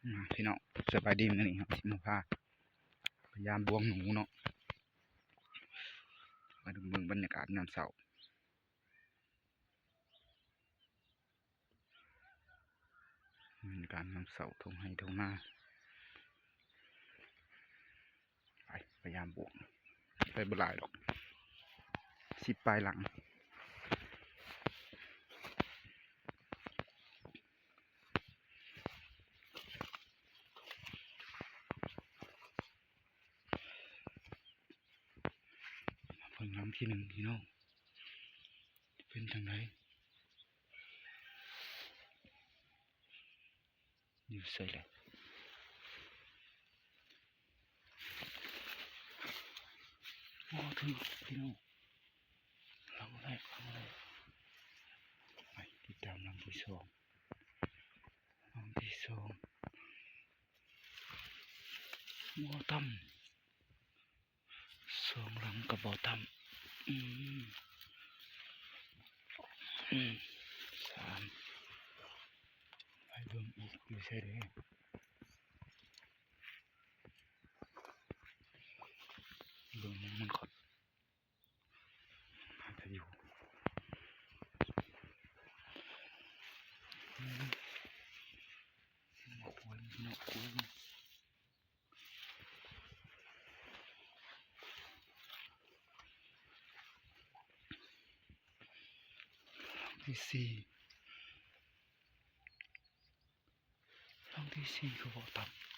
ມາພີ່ນ້ອງ ສະບາຍດີ ມື້ນີ້ເຮົາຊິມາພາ ພະຍາຍາມບວງໜູເນາະ ມາເບິ່ງບັນຍາກາດຍາມເຊົ້າ ບັນຍາກາດຍາມເຊົ້າ ທົ່ງໄຮ່ທົ່ງນາ ໄປ ພະຍາຍາມບວງ ໄດ້ບໍ່ຫຼາຍດອກ ສິບປາຍຫຼັງ. ເບິ່ງລຳທີໜຶ່ງພີ່ນ້ອງ ເປັນຈັ່ງໃດ ຢູ່ໃສແຫຼະ ບໍ່ຖືກພີ່ນ້ອງ ລຳແລກ ລຳແລກ ໄປຕິດຕາມລຳທີສອງ ລຳທີສອງ ບໍ່ຕ່ຳ ສອງລຳກໍບໍ່ຕ່ຳ ອືມ ອືມ ສາມ ໄປເບິ່ງອີກຢູ່ໃສເດ ເບິ່ງມັນກ່ອນ ໜ້າຈະຢູ່ ອືມ ໂອ້ຍ ເນາະ ໂອ້ຍ. ຫຼັງທີສີ່ ຫຼັງທີສີ່ຄືບໍ່ຕັດ